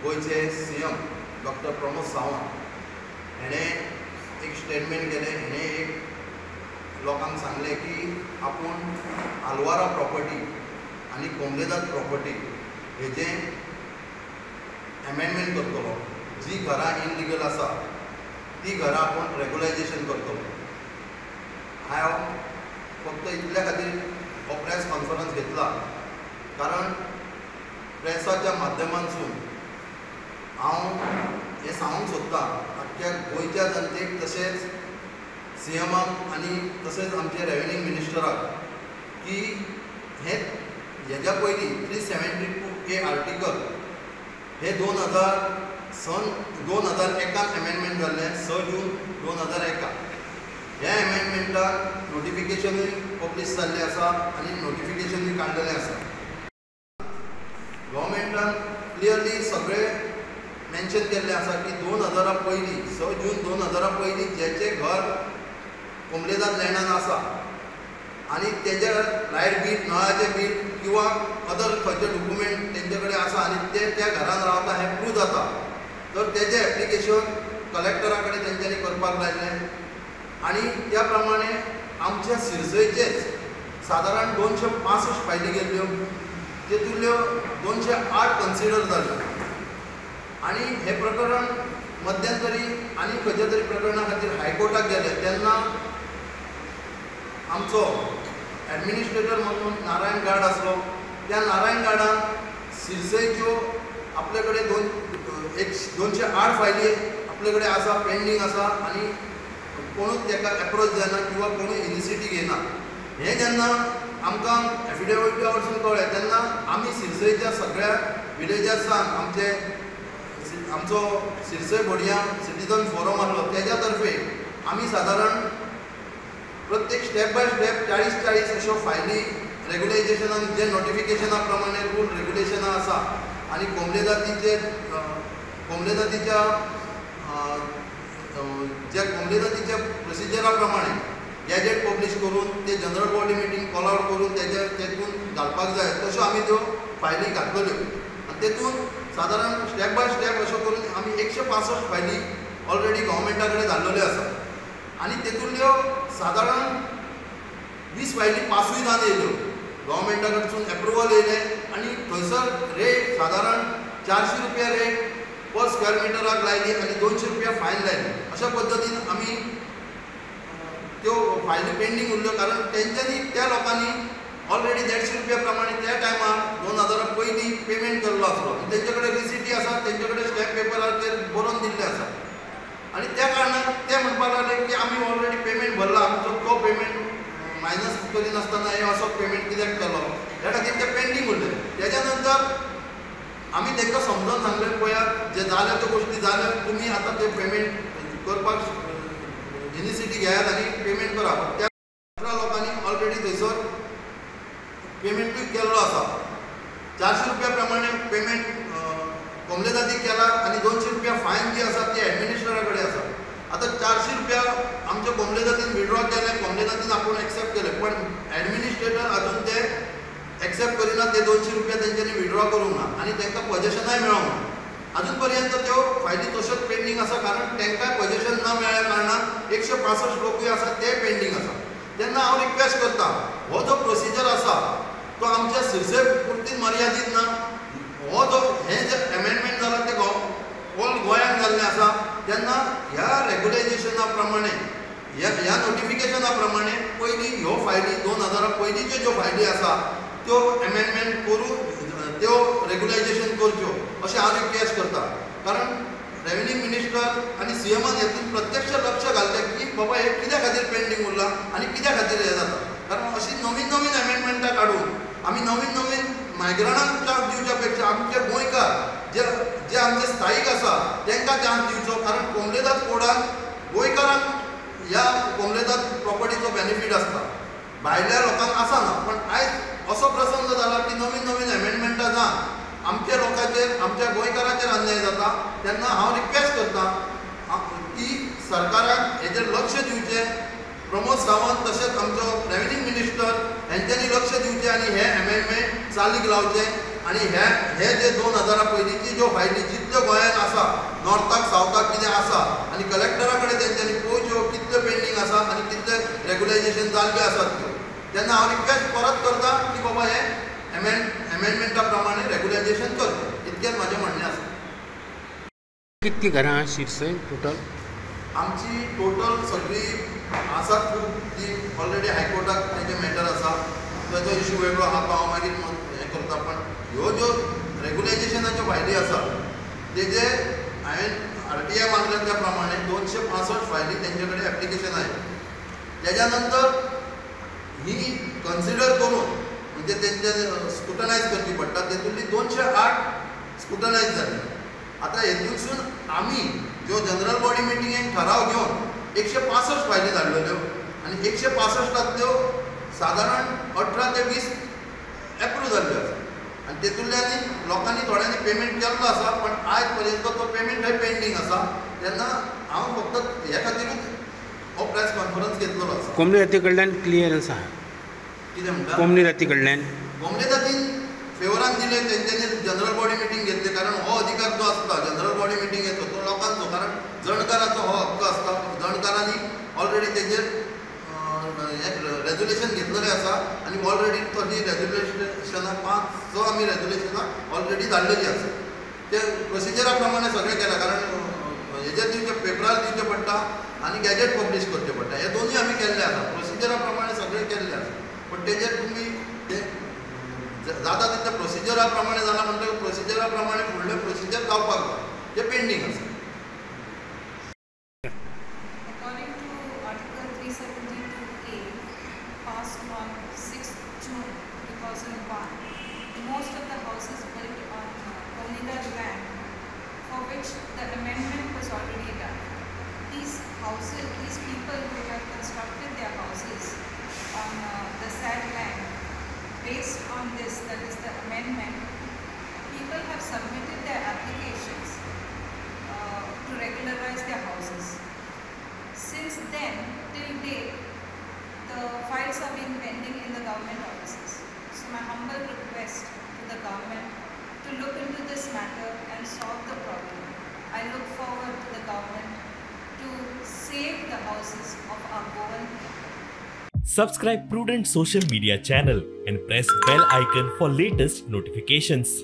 गोंयचे CM doctor Pramod Sawant हेणें एक statement केलें. हेणें एक लोकांक सांगलें की आपूण आलवारा प्रॉपर्टी आनी कोमलेदाद प्रॉपर्टी हेजें एमेंडमेंट करतलो. जी घरां इनलिगल आसा ती घरां आपूण रेगुलायजेशन करतलो. हांव फक्त इतल्या खातीर हो प्रेस कॉन्फरन्स घेतला कारण प्रेसाच्या माध्यमांतसून हांव हें सांगूंक सोदतां आख्ख्या गोंयच्या जनतेक, तशेंच सीएमाक आनी तशेंच आमचे रेवेन्यू मिनिस्टराक की हें हेज्या पयलीं 372A article हे 2001 एमेंडमेंट जाल्लें, 6 जून 2001. ह्या एमेंडमेंटाक नोटिफिकेशनूय पब्लीश जाल्लें आसा आनी नोटिफिकेशनूय काडलेलें आसा. गव्हर्मेंटान क्लियरली सगळें मेन्शन केल्लें आसा की 2000 पयलीं 6 जून 2000 पयलीं जेचें घर कोमलेदाद लँडान आसा आनी तेजें लायट बील, नळाचें बील किंवा अदर खंयचे डॉक्युमेंट तेंचे कडेन आसा आनी ते त्या घरान रावता हें प्रूव जाता तर तेजें एप्लिकेशन कलेक्टरा कडेन तेंच्यांनी करपाक लायलें. आनी त्या प्रमाणे आमच्या सिरसयचेच सादारण 265 फायली गेल्ल्यो, तेतुंतल्यो 208 कन्सिडर जाल्यो. आनी हें प्रकरण मध्यंतरी आनी खंयच्या तरी प्रकरणा खातीर हायकोर्टाक गेलें तेन्ना आमचो एडमिनिस्ट्रेटर म्हणून नारायण गार्ड आसलो. त्या नारायण गार्डान सिरसयच्यो आपले कडेन 208 फायली आपले कडेन आसा, पेंडींग आसा आनी कोणूच ताका एप्रोच जायना किंवा कोणूय इनिशिएटीव घेयना. हें जेन्ना आमकां एफिडेविटा वरसून कळ्ळें तेन्ना आमी सिरसयच्या सगळ्या विलेजर्सांक आमचो सिरसय बोडयां सिटीजन फोरम आसलो तेज्या तर्फे आमी सादारण प्रत्येक स्टेप बाय स्टेप 40-40 अश्यो फायली रेगुलायजेशनान जे नोटिफिकेशना प्रमाणे रूल रेगुलेशनां आसा आनी कोमलेदातीच्या ज्या कोमलेदातीच्या प्रोसिजरा प्रमाणे गॅजेट पब्लीश करून ते general body meeting call out करून तेजे तेतून घालपाक जाय तश्यो आमी त्यो फायली घातलेल्यो. आनी तेतून सादारण स्टेप बाय स्टेप अश्यो करून आमी 165 फायली ऑलरेडी गव्हर्मेंटा कडेन धाडलेल्यो आसा आनी तेतूंतल्यो सादारण 20 फायली पासूय जावन येयल्यो. गव्हर्मेंटा कडसून एप्रुवल येयलें आनी थंयसर रेट सादारण 400 रुपया रेट पर स्क्वेअर मिटराक लायली आनी 200 रुपया फायन लायली. अशा पद्दतीन आमी त्यो फायली पेंडींग उरल्यो कारण तेंच्यांनी त्या लोकांनी ऑलरेडी 150 रुपया प्रमाणे त्या टायमार 2000 पयलीं पेमेंट केल्लो आसलो आनी तेंचे कडेन रिसिटी आसा, तेंचे कडेन स्टॅम्प पेपराचेर बरोवन दिल्लें आसा. आनी त्या कारणान ते म्हणपाक लागले की आमी ऑलरेडी पेमेंट भरला, आमचो तो पेमेंट मायनस करिनासतना हे असो पेमेंट कित्याक केलो, ह्या खातीर ते पेंडींग उरले. तेज्या नंतर आमी तांकां समजून सांगलें पळयात जे जाल्या त्यो गोश्टी जाल्या, तुमी आतां ते पेमेंट करपाक इनिशिएटीव घेयात आनी पेमेंट करा. त्या 18 लोकांनी ऑलरेडी थंयसर पेमेंटूय केल्लो आसा. 400 रुपया प्रमाणे पेमेंट कोमलेदादीक केला आनी 200 रुपया फायन जी आसा ती एडमिनिस्ट्रेटरा कडेन आसा. आतां 400 रुपया आमच्या कोमलेदादीन विड्रॉ केले, कोमलेदादीन आपूण एक्सेप्ट केले, पण एडमिनिस्ट्रेटर अजून ते एक्सेप्ट करिना, ते 200 रुपया तेंच्यांनी विड्रॉ करूंक ना आनी तांकां पजेशनाय मेळोंक ना. अजून पर्यंत त्यो फायली तश्योच पेंडींग आसा कारण तांकां पजेशन ना मेळ्ळ्या कारणान 165 लोकूय आसा ते पेंडींग आसा. तेन्ना हांव रिक्वेस्ट करता हो जो प्रोसिजर आसा तो आमच्या सिरसय पुरती मर्यादीत ना. हो जो हें जें एमेंडमेंट जालां तें ऑल गोंयांत जाल्लें आसा. तेन्ना ह्या रेगुलायजेशना प्रमाणे ह्या नोटिफिकेशना प्रमाणे पयलीं ह्यो फायली 2000 पयलींच्यो ज्यो फायली आसा त्यो एमेंडमेंट करून त्यो रेगुलायजेशन करच्यो अशें हांव रिक्वेस्ट करता. कारण रेवेन्यू मिनिस्टर आनी सीएमान हेतून प्रत्यक्ष लक्ष घालचें की बाबा हें कित्या खातीर पेंडींग उरलां आनी कित्या खातीर हें जाता. कारण अशी नवीन नवीन एमेंडमेंटां काडून आमी नवीन नवीन मायग्रणांक चान्स दिवच्या पेक्षा आमचे गोंयकार जे जे आमचे स्थायीक आसा तांकां चान्स दिवचो. कारण कोमलेदाद कोडान गोंयकारांक ह्या कोमलेदाद प्रॉपर्टीचो बेनिफीट आसता, भायल्या लोकांक आसना. पण आयज असो प्रसंग जाला की नवीन नवीन एमेंडमेंटां जावन आमच्या लोकांचेर, आमच्या गोंयकारांचेर अन्याय जाता. तेन्ना हांव रिक्वेस्ट करता की सरकारान हेजेर लक्ष दिवचें. प्रमोद सावंत तशेंच आमचो रेवेन्यू मिनिस्टर हेंच्यांनी लक्ष दिवचें आनी हे एमेंडमेंट चालीक लावचें आनी हे जे 2000 पयलींची ज्यो फायली जितल्यो कितल्यो गोंयांत आसा, नॉर्थाक सावथाक कितें आसा आनी कलेक्टरा कडेन तेंच्यांनी पळोवच्यो कितल्यो पेंडींग आसा आनी कितले रेगुलायजेशन जाल्ल्यो आसात त्यो. तेन्ना हांव रिक्वेस्ट परत करता की बाबा हें एमेंडमेंटा प्रमाणे रेगुलायजेशन करचें, इतकेंच म्हाजें म्हणणें आसा. कितलीं घरां शिरसय टोटल? आमची टोटल सगळी आसात खूब, ती ऑलरेडी हायकोर्टाक तेजें मॅटर आसा, तेजो इशू वेगळो आहा, तो हांव मागीर हें करता. पण ह्यो ज्यो रेगुलायजेशनाच्यो फायली आसा तेजे हांवें RTI मागल्या त्या प्रमाणे 265 फायली तेंचे कडेन एप्लिकेशन आयलें. तेज्या नंतर ही कन्सिडर करून म्हणजे तेंचे स्क्रुटनायज करची पडटा, तेतूंतली 208 स्क्रुटनायज जाली. आतां हेतूनसून आमी ज्यो जनरल बॉडी मिटिंगेक ठराव घेवन 165 फायली धाडलेल्यो आनी 165तांतल्यो सादारण 18 ते 20 एप्रूव जाल्ल्यो आसा आनी तेतूंतल्यानी लोकांनी थोड्यांनी पेमेंट केल्लो आसा, पण आयज पर्यंत तो पेमेंट थंय पेंडींग आसा. तेन्ना हांव फक्त हे खातीरूच हो प्रेस कॉन्फरन्स घेतलेलो आसा. कोमनी जाती कडल्यान क्लियरन्स आहा? कितें म्हणटा? कोमनी जाती कडल्यान? कोमनी जातीन फेवरान दिले, तेंच्यांनी जनरल बॉडी मिटींग घेतली, कारण हो अधिकार जो आसता जनरल बॉडी मिटींगेचो तो लोकांचो, कारण जणकाराचो हो हक्क आसता. जणकारांनी ऑलरेडी तेजेर रेजोल्युशन घेतलेलें आसा आनी ऑलरेडी तशी रेजोल्युशनां 5-6 आमी रेजोल्युशनां ऑलरेडी धाडलेलीं आसा. ते प्रोसिजरा प्रमाणे सगळें केलां, कारण हेजेर दिवचें पेपरार दिवचें पडटा आनी गॅजेट पब्लीश करचें पडटा, हे दोनूय आमी केल्ले आसा, प्रोसिजरा प्रमाणे सगळें केल्लें आसा. पूण तेजेर तुमी जाता तितलें प्रोसिजरा प्रमाणे जालां म्हणटकीर प्रोसिजरा प्रमाणे फुडलें प्रोसिजर जावपाक जाय, तें पेंडींग आसा. According to Article 372A, passed on 6 June 2001, most of the houses built on Comunidade land, for which the amendment was already done. These houses, these people who have constructed their houses on the said land, based on this, that is the amendment, people have submitted their applications to regularize their houses. Since then, till date, the files have been pending in the government offices. So my humble request to the government to look into this matter and solve the problem. I look forward to the government to save the houses of our Goan people. Subscribe Prudent Social Media channel and press bell icon for latest notifications.